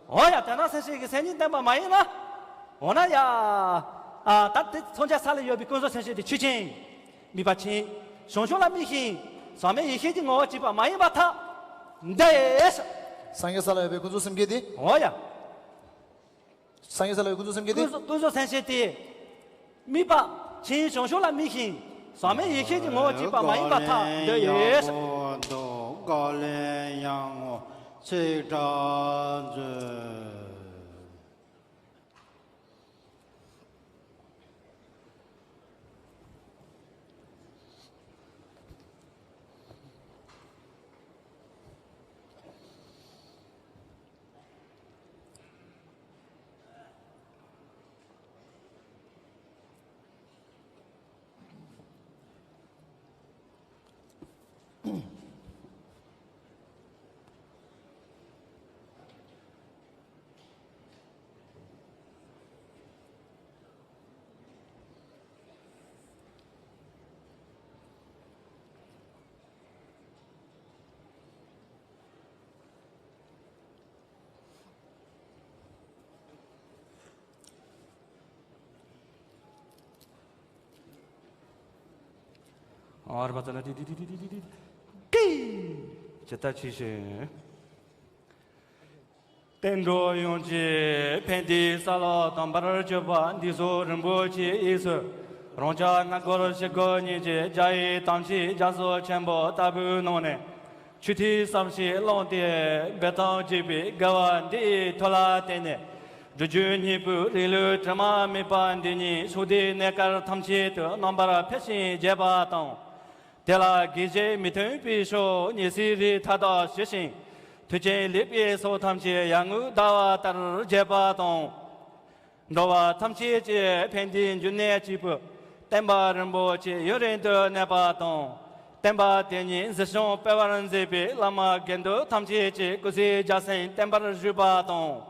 འོ་ཡ། དེ་ན་སེམས་ཤེས་ཀྱི་སེམས་ཉིད་བསྟན་པ་མ་ཡིན་ན། འོ་ན་ཡ། ཨ་ད་དེ་མཚོན་ཆ་ས་ལ་ཡོད་པའི་ཀུན་རྫོབ་སེམས་ཤེས་དེ་ཆོས་ཅན། དམིགས་པ་ཅན། བྱང་ཕྱོགས་ལ་དམིགས་ཤིང་ཟག་མེད་ཡེ་ཤེས་ཀྱི་ངོ་བོར་གྱུར་པ་མ་ཡིན་པར་ཐལ། འདི་ཡིན། སངས་རྒྱས་ས་ལ་ཡོད་པའི་ཀུན་རྫོབ་སེམས་བསྐྱེད་དེ། འོ་ཡ། སངས་རྒྱས་ས་ལ་ཡོད་པའི་ཀུན་རྫོབ་སེམས་བསྐྱེད་དེ། ཀུན་རྫོབ་ཀུན་རྫོབ་སེམས་བསྐྱེད་དེ། དམིགས་པ་ཅན། བྱང་ཕྱོགས་ལ་དམིགས་ཤིང་ཟག་མེད་ཡེ་ཤེས་ཀྱི་ངོ་བོར་གྱུར་པ་མ་ཡིན་པར་ཐལ། འདི་ཡིན། ག་ལེ་ཡང་ངོ་ཚིག་དྲག་མཛོད། ཨ་ར་བ་ཙ་ན་ཏི་ཏི་ཏི་ཏི་ཏི་ཏི། ཀི། ཇི་ལྟར་ཇི་བཞིན། བསྟན་འགྲོ་ཡོངས་ཀྱི་ཕན་བདེའི་ས་ལ་དམ་པར་གྱུར་པ་འདི་ཚོ་རིན་པོ་ཆེའི་དབྱིངས་སུ། རང་ཅག་སྔ་འགོར་ཕྱི་འགོར་གཉིས་ཀྱི་རྒྱ་ཡི་དམ་ཆོས་རྒྱ་མཚོ་ཆེན་པོ་ལྟ་བུའི་ནང་ནས། ཆོས་ཐོས་བསམ་ཤེས་བླངས་ཏེ་འབད་དང་བགྱིས་པའི་དགེ་བ་འདི་ཡི་མཐུ་ལ་བརྟེན་ནས། སྒྲུབ་བརྒྱུད་སྙིང་པོའི་རིང་ལུགས་དྲི་མ་མེད་པ་འདི་ཉིད་ཕྱོགས་བསྡུས་གནས་སྐབས་ཐམས་ཅད་དུ་རྣམ་པར་ཕེབས་ཤིང་རྒྱས་པ་དང་། དེ་ལ་དགེ་བཤེས་མི་མཐུན་པའི་ཕྱོགས་ཉེས་སེལ་རིགས་མཐའ་དག་ཞི་ཞིང་། མཐུ་ཆེན་ལེགས་པའི་ཚོགས་ཐམས་ཅད་ཡར་ངོའི་ཟླ་བ་ལྟར་རྒྱས་པ་དང་། འགྲོ་བ་ཐམས་ཅད་ཀྱི་ཕན་བདེའི་འབྱུང་གནས་གཅིག་པུ་བསྟན་པ་རིན་པོ་ཆེ་ཡུན་རིང་དུ་གནས་པ་དང་། བསྟན་པ་དེ་ཉིད་འཛིན་སྐྱོང་སྤེལ་བར་མཛད་པའི་བླ་མ་དགེ་འདུན་ཐམས་ཅད་ཀྱི་སྐུ་ཚེ་རྒྱལ་སྲིད་བརྟན་པར་བཞུགས་པ་དང་།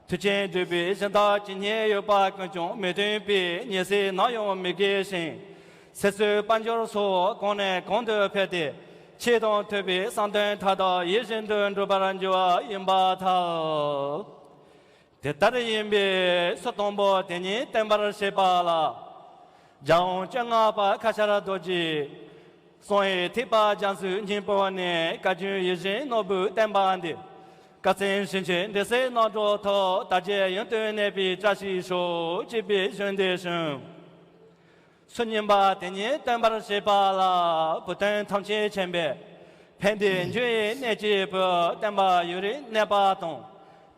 མཐུ་ཆེན་འདུས་པའི་གཞི་བདག་ཇི་སྙེད་ཡོད་པ་ཀུན་ཀྱང་མི་མཐུན་པའི་ཉེས་སེལ་ནམ་ཡང་མི་དགོས་ཤིང་། ཚེ་བསོད་དཔལ་འབྱོར་སོགས་གོང་ནས་གོང་དུ་འཕེལ་ཏེ། ཆོས་དང་མཐུན་པའི་བསམ་དོན་མཐའ་དག་ཡིད་བཞིན་དུ་འགྲུབ་པར་འགྱུར་བ་ཡིན་པར་ཐལ། དེ་ལྟར་ཡིན་པས་ཚུལ་དང་པོ་དེ་ཉིད་བསྟན་པར་བྱེད་པ་ལ། རྒྱལ་དབང་བཅོ་ལྔ་པ་ཁ་ཆར་རྡོ་རྗེས། གསང་བའི་ཐེག་པ་རྒྱ་མཚོའི་སྙིང་པོ་ནས་བཀའ་བརྒྱུད་ཡིད་བཞིན་ནོར་བུའི་བསྟན་པ་འདི། དཀའ་ཚེགས་ཞིང་ཆེན་འབྲེལ་ཚད་རྣམ་གྲོལ་ཐོག་དར་རྒྱས་ཡུན་དུ་གནས་པའི་བཀྲ་ཤིས་ཤོག་ཅེས་པའི་ཞུ་འདེབས་ཞུ། ཚུལ་གཉིས་པ་དེ་ཉིད་བསྟན་པར་བྱེད་པ་ལ། བུ་སྟོན་ཐམས་ཅད་མཁྱེན་པའི་ཕན་བདེའི་འབྱུང་བའི་གནས་གཅིག་པུ་བསྟན་པ་ཡུན་རིང་གནས་པ་དང་།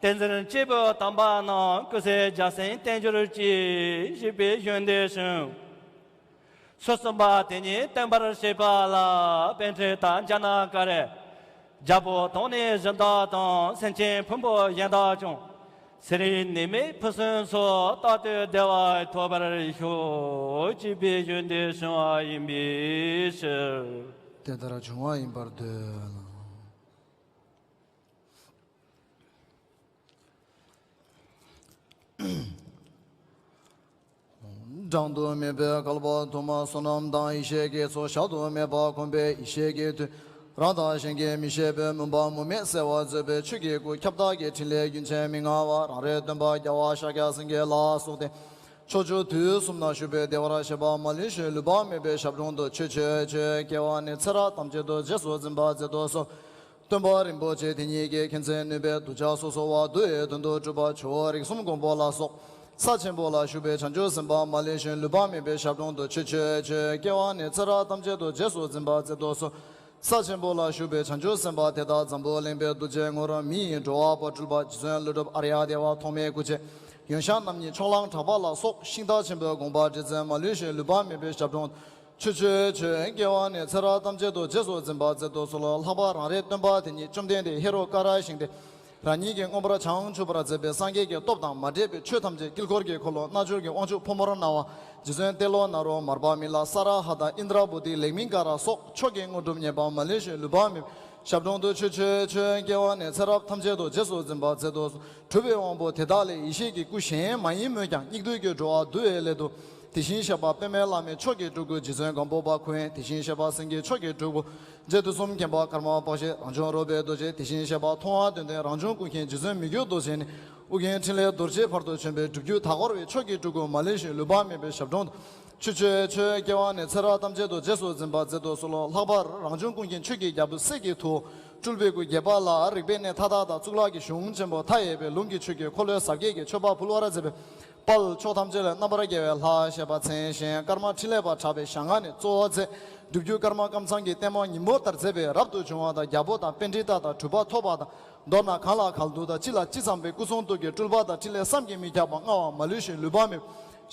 བསྟན་འཛིན་སྐྱེས་བུ་དམ་པ་རྣམས་སྐུ་ཚེ་རྒྱལ་སྲིད་བརྟན་གྱུར་ཅིག་ཅེས་པའི་ཞུ་འདེབས་ཞུ། ཚུལ་གསུམ་པ་དེ་ཉིད་བསྟན་པར་བྱེད་པ་ལ། པཎ་གྲུབ་དང་རྒྱ་ནག་ག་རེ། རྒྱལ་པོ་དང་ནི་གཞི་བདག་དང་། སེམས་ཅན་ཕུང་པོ་གཞན་དག་ཀྱང་། ཚེ་རིང་ནད་མེད་ཕུན་སུམ་ཚོགས། རྟག་ཏུ་བདེ་བ་ཐོབ་པར་ཤོག་ཅེས་པའི་ཞུ་འདེབས་ཞུ་བ་ཡིན་པའི་ཕྱིར། དེ་ལྟར་བྱུང་བ་ཡིན་པར་འདོད། བགྲང་དུ་མེད་པའི་བསྐལ་པ་དུ་མ་བསོད་ནམས་དང་ཡེ་ཤེས་ཀྱི་ཚོགས་བཤགས་དུ་མེད་པ་གོམས་པའི་ཡེ་ཤེས་ཀྱི་མཐུས། རང་དང་གཞན་གྱི་མི་ཤེས་པའི་མུན་པ་མུ་མེད་སེལ་བར་མཛད་པའི་ཆོས་ཀྱི་སྐུ་ཁྱབ་བདག་གི་ཕྲིན་ལས་རྒྱུན་ཆད་མི་མངའ་བ་རང་རེའི་སྟོན་པ་རྒྱལ་བ་ཤཱཀྱ་སེང་གེ་ལ་སོགས་ཏེ། ཕྱོགས་བཅུ་དུས་གསུམ་ན་བཞུགས་པའི་བདེ་བར་གཤེགས་པ་མ་ལུས་ཤིང་ལུས་པ་མེད་པའི་ཞབས་དྲུང་དུ་ཆོས་སྤྱོད་ཆོས་སྐྱེ་བ་ནས་ཚེ་རབས་ཐམས་ཅད་དུ་རྗེས་སུ་འཛིན་པར་མཛད་དུ་གསོལ། སྟོན་པ་རིན་པོ་ཆེ་དེ་ཉིད་ཀྱི་མཁྱེན་བརྩེ་ནུས་པའི་གདུལ་བྱ་སོ་སོ་བ་འདུལ་བའི་དོན་དུ་སྒྲུབ་པ་ཇོ་བོ་རིགས་གསུམ་མགོན་པོ་ལ་སོགས། ས་ཆེན་པོ་ལ་བཞུགས་པའི་བྱང་ཆུབ་སེམས་དཔའ་མ་ལུས་ཤིང་ལུས་པ་མེད་པའི་ཞབས་དྲུང་དུ་ཆོས་སྤྱོད་ཆོས་སྐྱེ་བ་ནས་ཚེ་རབས་ཐམས་ཅད་དུ་རྗེས་སུ་འཛིན་པར་མཛད་དུ་གསོལ། ས་ཆེན་པོ་ལ་བཞུགས་པའི་བྱང་ཆུབ་སེམས་དཔའ་དེ་དག་འཛམ་བུ་གླིང་པའི་རྡོ་རྗེ་ངོར་མི་ཡི་འགྲོ་བ་པོ་སྤྲུལ་པ་རྗེ་བཙུན་ཀླུ་སྒྲུབ་ཨརྱ་དེ་བ་ཐོགས་མེད་སྐུ་མཆེད། ཡོན་ཤཱཀ་རྣམ་གཉིས་ཕྱོགས་གླང་གྲགས་པ་ལ་སོགས་ཤིང་རྟ་ཆེན་པོའི་དགོངས་པ་རྗེ་བཙུན་མ་ལུས་ཤིང་ལུས་པ་མེད་པའི་ཞབས་དྲུང་ཆོས་སྤྱོད་ཆོས་སྐྱེ་བ་ནས་ཚེ་རབས་ཐམས་ཅད་དུ་རྗེས་སུ་འཛིན་པར་མཛད་དུ་གསོལ་ལོ། ལྷག་པར་རང་རེའི་སྟོན་པ་དེ་ཉིད་བཅོམ་ལྡན་འདས་ཧེ་རུ་ཀ་ར་ཞིང་དེ་རང་ཉིད་ཀྱི་མངོན་པར་བྱང་ཆུབ་པར་མཛད་པའི་སངས་རྒྱས་ཀྱི་སྟོབས་དང་མ་འདྲེས་པའི་ཆོས་ཐམས་ཅད་དཀྱིལ་འཁོར་གྱི་འཁོར་ལོ་རྣལ་འབྱོར་གྱི་དབང་ཕྱུག་ཕོ་མོར་སྣང་བ་རྗེ་བཙུན་ཏེ་ལོ་ནཱ་རོ་མར་པ་མི་ལ་ས་ར་ཧ་དང་ཨིནྡྲ་བྷུ་ཏི་ལེགས་སྨིན་ཀ་ར་སོགས་མཆོག་གི་དངོས་གྲུབ་བརྙེས་པ་མ་ལུས་ཤིང་ལུས་པ་མེད་པའི་ཞབས་དྲུང་དུ་ཆོས་སྤྱོད་ཆོས་སྐྱེ་བ་ནས་ཚེ་རབས་ཐམས་ཅད་དུ་རྗེས་སུ་འཛིན་པར་མཛད་དུ་གསོལ། གྲུབ་པའི་དབང་པོ་དེ་དག་ལས་ཡེ་ཤེས་ཀྱི་སྐུ་གཞན་མ་ཡིན་མོད་ཀྱང་སྙིགས་དུས་ཀྱི་འགྲོ་བ་འདུལ་བའི་སླད་དུ། དེ་བཞིན་གཤེགས་པ་པདྨའི་བླ་མའི་མཆོག་གི་སྤྲུལ་སྐུ་རྗེ་བཙུན་སྒམ་པོ་པ་ཁོ་ཡིན། དེ་བཞིན་གཤེགས་པ་སེང་གེའི་མཆོག་གི་སྤྲུལ་སྐུ་རྗེ་དུས་གསུམ་མཁྱེན་པ་ཀརྨ་པཀྵི་རང་བྱུང་རོལ་པའི་རྡོ་རྗེ། དེ་བཞིན་གཤེགས་པ་མཐོང་བ་དོན་ལྡན་རང་བྱུང་ཀུན་མཁྱེན་རྗེ་བཙུན་མི་བསྐྱོད་རྡོ་རྗེ་ནི། ཨོ་རྒྱན་ཕྲིན་ལས་རྡོ་རྗེའི་བར་དུ་བྱོན་པའི་སྒྲུབ་བརྒྱུད་མཐའ་བསྐོར་བའི་མཆོག་གི་སྤྲུལ་སྐུ་མ་ལུས་ཤིང་ལུས་པ་མེད་པའི་ཞབས་དྲུང་དུ། ཆོས་སྤྱོད་ཆོས་སྐྱེ་བ་ནས་ཚེ་རབས་ཐམས་ཅད་དུ་རྗེས་སུ་འཛིན་པར་མཛད་དུ་གསོལ་ལོ། ལྷག་པར་རང་བྱུང་ཀུན་མཁྱེན་ཆོས་ཀྱི་རྒྱལ་པོ་སྲས་ཀྱི་ཐུ་བོ། སྤྲུལ་པའི་སྐུ་རྒྱལ་པོ་ལ་རིག་པའི་གནས་མཐའ་དག་དང་གཙུག་ལག་གི་གཞུང་ཆེན་པོ་མཐའ་ཡས་པའི་ལུང་གི་ཆོས་ཀྱི་འཁོར་ལོའི་ཟབ་རྒྱས་ཀྱི་མཆོད་པ་ཕུལ་བར་མཛད་པའི་དཔལ་ཕྱོགས་ཐམས་ཅད་ལས་རྣམ་པར་རྒྱལ་བའི་ལྷ་ཞེས་པ་མཚན་གཞན་ཀརྨ་ཕྲིན་ལས་པ་གྲགས་པའི་ཞལ་སྔ་ནས་གཙོ་བོ་མཛད། སྒྲུབ་བརྒྱུད་ཀརྨ་ཀམ་ཚང་གི་ལྟད་མོ་ཉིན་མོ་ལྟར་མཛད་པས་རབ་ཏུ་བྱུང་བ་དང་རྒྱལ་པོ་དང་པཎྜི་ཏ་དང་གྲུབ་པ་ཐོབ་པ་དང་། མདོར་ན་གང་ལ་གང་འདུལ་དང་ཅི་ལ་ཅི་བསམ་པའི་སྐུ་གསུང་ཐུགས་ཀྱི་སྤྲུལ་པ་དང་ཕྲིན་ལས་བསམ་གྱིས་མི་ཁྱབ་པ་མངའ་བ་མ་ལུས་ཤིང་ལུས་པ་མེད།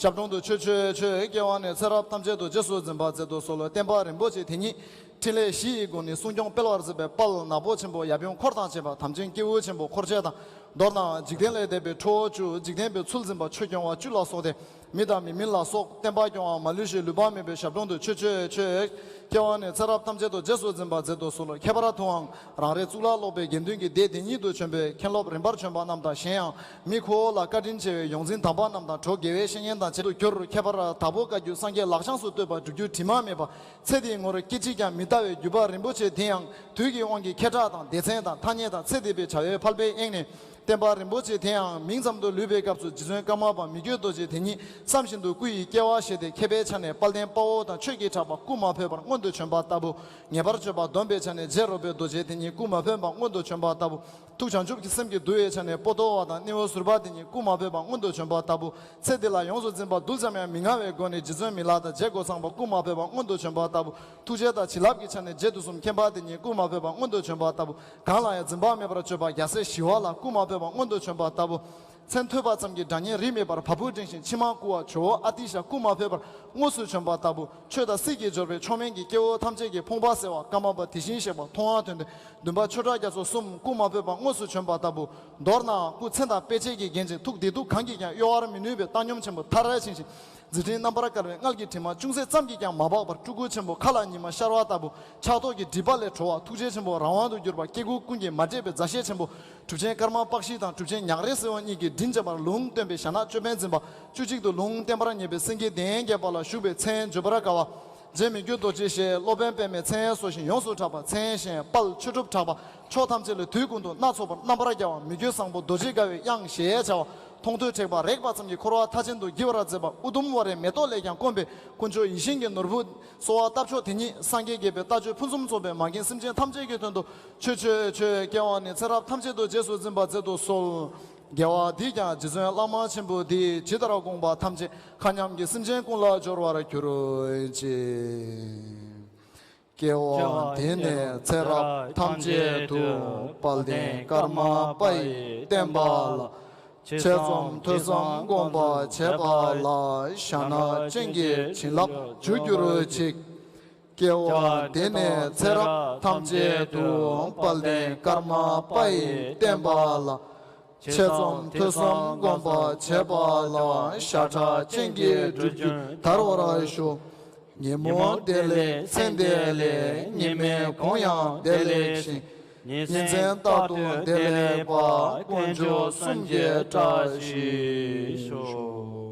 ཞབས་དྲུང་དུ་ཆོས་སྤྱོད་ཆོས་སྐྱེ་བ་ནས་ཚེ་རབས་ཐམས་ཅད་དུ་རྗེས་སུ་འཛིན་པར་མཛད་དུ་གསོལ་ལོ། བསྟན་པ་རིན་པོ་ཆེ་དེ་ཉིད་ཕྲིན་ལས་བཞི་ཡི་སྒོ་ནས་སྲུང་སྐྱོང་སྤེལ་བར་མཛད་པའི་དཔལ་ནག་པོ་ཆེན་པོ་ཡབ་ཡུམ་འཁོར་དང་བཅས་པ་དམ་ཅན་སྐྱེས་བུ་ཆེན་པོ་འཁོར་བཅས་དང་། མདོར་ན་འཇིག་རྟེན་ལས་འདས་པའི་ཁྲོ་བོ་བཅུ། འཇིག་རྟེན་པའི་ཚུལ་འཛིན་པ་ཆོས་སྐྱོང་བ་བཅུ་ལ་སོགས་ཏེ། མི་དང་མི་མིན་ལ་སོགས་བསྟན་པ་སྐྱོང་བ་མ་ལུས་ཤིང་ལུས་པ་མེད་པའི་ཞབས་དྲུང་དུ་ཆོས་སྤྱོད་ཆོས་སྐྱེ་བ་ནས་ཚེ་རབས་ཐམས་ཅད་དུ་རྗེས་སུ་འཛིན་པར་མཛད་དུ་གསོལ་ལོ། ཁྱད་པར་དུའང་རང་རེའི་གཙུག་ལག་སློབ་པའི་དགེ་འདུན་གྱི་སྡེ་འདི་ཉིད་དུ་བྱོན་པའི་མཁན་སློབ་རིམ་པར་བྱོན་པ་རྣམས་དང་གཞན་ཡང་མི་ཁོ་བོ་ལ་བཀའ་དྲིན་ཆེ་བའི་ཡོངས་འཛིན་དམ་པ་རྣམས་དང་གྲོགས་དགེ་བའི་བཤེས་གཉེན་དང་བཅས་དུ་གྱུར། ཁྱད་པར་དྭགས་པོ་བཀའ་བརྒྱུད་སངས་རྒྱས་ལག་བྱང་སུ་གཏོད་པ་སྒྲུབ་བརྒྱུད་དྲི་མ་མེད་པ། ཚེ་འདིའི་ངོར་སྐད་ཅིག་ཀྱང་མི་ལྟ་བའི་བརྒྱུད་པ་རིན་པོ་ཆེ་དེ་ཡང་དུས་ཀྱི་དབང་གིས་ཁེ་གྲགས་དང་སྡེ་ཚན་དང་ཐ་སྙད་དང་ཚེ་འདས་པའི་བྱ་བའི་ཕལ་པའི་དབྱིངས་ནས་བསྟན་པ་རིན་པོ་ཆེ་དེ་ཡང་མིང་ཙམ་དུ་ལུས་པའི་སྐབས་སུ་རྗེ་བཙུན་ཀརྨ་པ་མི་བསྐྱོད་རྡོ་རྗེ་དེ་ཉིད་བསམ་བཞིན་དུ་སྐུ་ཡི་སྐྱེ་བ་བཞེས་ཏེ་མཁས་པའི་ཆ་ནས་དཔལ་ལྡན་དཔའ་བོ་དང་ཆོས་ཀྱི་གྲགས་པ་སྐུ་མ་ཕེབས་པར་མངོན་དུ་བྱོན་པ་ལྟ་བུ། ངེས་པར་སྤྱོད་པ་སྡོམ་པའི་ཆ་ནས་རྗེ་རོལ་པའི་རྡོ་རྗེ་དེ་ཉིད་སྐུ་མ་ཕེབས་པར་མངོན་དུ་བྱོན་པ་ལྟ་བུ། ཐུགས་བྱང་ཆུབ་ཀྱི་སེམས་ཀྱིས་འདུལ་བའི་ཆ་ནས་པོ་ཏོ་བ་དང་སྣེའུ་ཟུར་པ་དེ་ཉིད་སྐུ་མ་ཕེབས་པར་མངོན་དུ་བྱོན་པ་ལྟ་བུ། ཚེ་འདི་ལ་ཡོངས་སུ་འཛིན་པ་གདུལ་ཙམ་ཡང་མི་མངའ་བའི་སྒོ་ནས་རྗེ་བཙུན་མི་ལ་དང་རྗེ་རྒོད་ཚང་པ་སྐུ་མ་ཕེབས་པར་མངོན་དུ་བྱོན་པ་ལྟ་བུ། ཐུགས་རྗེ་དང་བྱིན་རླབས་ཀྱི་ཆ་ནས་རྗེ་དུས་གསུམ་མཁྱེན་པ་དེ་ཉིད་སྐུ་མ་ཕེབས་པར་མངོན་དུ་བྱོན་པ་ལྟ་བུ། གང་ལ་ཡང་འཛིན་པ་མེད་པར་སྤྱོད་པ་རྒྱལ་སྲས་ཞི་བ་ལྷ་སྐུ་མ་ཕེབས་པར་མངོན་དུ་བྱོན་པ་ལྟ་བུ། མཚན་ཐོས་པ་ཙམ་གྱིས་དགྲ་གཉེན་རིས་མེད་པར་བ་སྤུ་བསྒྲེངས་ཤིང་མཆིལ་མ་བསྐུ་བ་ཇོ་བོ་ཨ་ཏི་ཤ་སྐུ་མ་ཕེབས་པར་དངོས་སུ་བྱོན་པ་ལྟ་བུ། ཆོས་དང་སྲིད་ཀྱི་འབྱོར་པས་མཆོག་དམན་གྱི་སྐྱེ་བོ་ཐམས་ཅད་ཀྱི་ཕོངས་པ་སེལ་བ་ཀརྨ་པ་དེ་བཞིན་གཤེགས་པ་མཐོང་བ་དོན་ལྡན་འདུན་པ་ཆོས་གྲགས་རྒྱ་མཚོ་གསུམ་སྐུ་མ་ཕེབས་པར་དངོས་སུ་བྱོན་པ་ལྟ་བུ། མདོར་ན་སྐུ་མཚན་དང་དཔེ་བྱད་ཀྱིས་བརྒྱན་ཅིང་ཐུགས་བདེ་སྡུག་གང་གིས་ཀྱང་གཡོ་བར་མི་ནུས་པའི་བཏང་སྙོམས་ཆེན་པོ་མཐར་ཕྱིན་ཞིང་། མཛད་འཕྲིན་རྣམ་པར་དཀར་བའི་མངལ་གྱི་དྲི་མ་ཅུང་ཟད་ཙམ་གྱིས་ཀྱང་མ་སྦགས་པར་སྤྲུལ་སྐུ་ཆེན་པོ་མཁའ་ལ་ཉི་མ་ཤར་བ་ལྟ་བུ། ཕྲག་དོག་གི་སྒྲིབ་པ་ལས་གྲོལ་བ་ཐུགས་རྗེ་ཆེན་པོ་རང་དབང་དུ་གྱུར་པ་སྐྱེ་དགུ་ཀུན་གྱིས་མ་དྲིས་པའི་མཛའ་བཤེས་ཆེན་པོ། གྲུབ་ཆེན་ཀརྨ་པཀྵི་དང་གྲུབ་ཆེན་ཉག་རེ་སེ་བ་གཉིས་ཀྱིས་མགྲིན་བཅོམ་པར་ལུང་བསྟན་པའི་ཞྭ་ནག་ཅོད་པན་འཛིན་པ། བཅུ་གཅིག་ཏུ་ལུང་བསྟན་པར་ངེས་པའི་སེང་གེ་གདན་བརྒྱད་པ་ལ་བཞུགས་པའི་མཚན་བརྗོད་པར་དཀའ་བ། རྗེ་མི་བསྐྱོད་རྡོ་རྗེ་ཞེས་སློབ་དཔོན་པདྨས་མཚན་གསོལ་ཞིང་ཡོངས་སུ་གྲགས་པ་མཚན་གཞན་དཔལ་ཆོས་གྲུབ་གྲགས་པ། ཕྱོགས་ཐམས་ཅད་ལ་དུས་ཀུན་ཏུ་སྣ་ཚོགས་པར་རྣམ་པར་རྒྱལ་བ་མི་བསྐྱོད་བཟང་པོ་རྡོ་རྗེ་དགའ་བའི་དབྱངས་ཞེས་བྱ་བ། མཐོང་ཐོས་དྲེགས་པ་རེག་པ་ཙམ་གྱིས་འཁོར་བ་མཐའ་ཅན་དུ་བསྒྱིལ་བར་མཛད་པ་ཨུ་དུམ་ཝཱ་རའི་མེ་ཏོག་ལས་ཀྱང་དཀོན་པའི་དཀོན་མཆོག་ཡིད་བཞིན་གྱི་ནོར་བུ། གསོལ་བ་བཏབ་ཕྱོགས་དེ་ཉིད་སངས་རྒྱས་རྒྱལ་པོའི་ལྟ་སྤྱོད་ཕུན་སུམ་ཚོགས་པའི་མ་རྒན་སེམས་ཅན་ཐམས་ཅད་ཀྱི་དོན་དུ་ཆོས་སྤྱོད་ཆོས་སྐྱེ་བ་ནས་ཚེ་རབས་ཐམས་ཅད་དུ་རྗེས་སུ་འཛིན་པར་མཛད་དུ་གསོལ། དགེ་བ་འདིས་ཀྱང་རྗེ་བཙུན་བླ་མ་ཆེན་པོ་འདིས་ཇི་ལྟར་དགོངས་པ་ཐམས་ཅད་མཁའ་མཉམ་གྱི་སེམས་ཅན་ཀུན་ལ་སྦྱོར་བར་གྱུར་ཅིག། སྐྱེ་བ་འདི་ནས་ཚེ་རབས་ཐམས་ཅད་དུ་དཔལ་ལྡན་ཀརྨ་པ་ཡི་བསྟན་པ་ལ་ཆེ་ཙམ་ཐོས་བསམ་སྒོམ་པ་བྱས་པ་ལ་ཞྭ་ནག་ཅན་གྱི་བྱིན་རླབས་འཇུག་གྱུར་ཅིག། སྐྱེ་བ་འདི་ནས་ཚེ་རབས་ཐམས་ཅད་དུ་དཔལ་ལྡན་ཀརྨ་པ་ཡི་བསྟན་པ་ལ་ཆེ་ཙམ་ཐོས་བསམ་སྒོམ་པ་བྱས་པ་ལ་ཞྭ་ཁྲ་ཅན་གྱི་སྒྲུབ་བརྒྱུད་དར་བར་ཤོག། ཉིན་མོ་བདེ་ལེགས་མཚན་བདེ་ལེགས། ཉི་མའི་གུང་ཡང་བདེ་ལེགས་ཤིང་། ཉིན་མཚན་རྟག་ཏུ་བདེ་ལེགས་པ། དཀོན་མཆོག་གསུམ་གྱི་བཀྲ་ཤིས་ཤོག།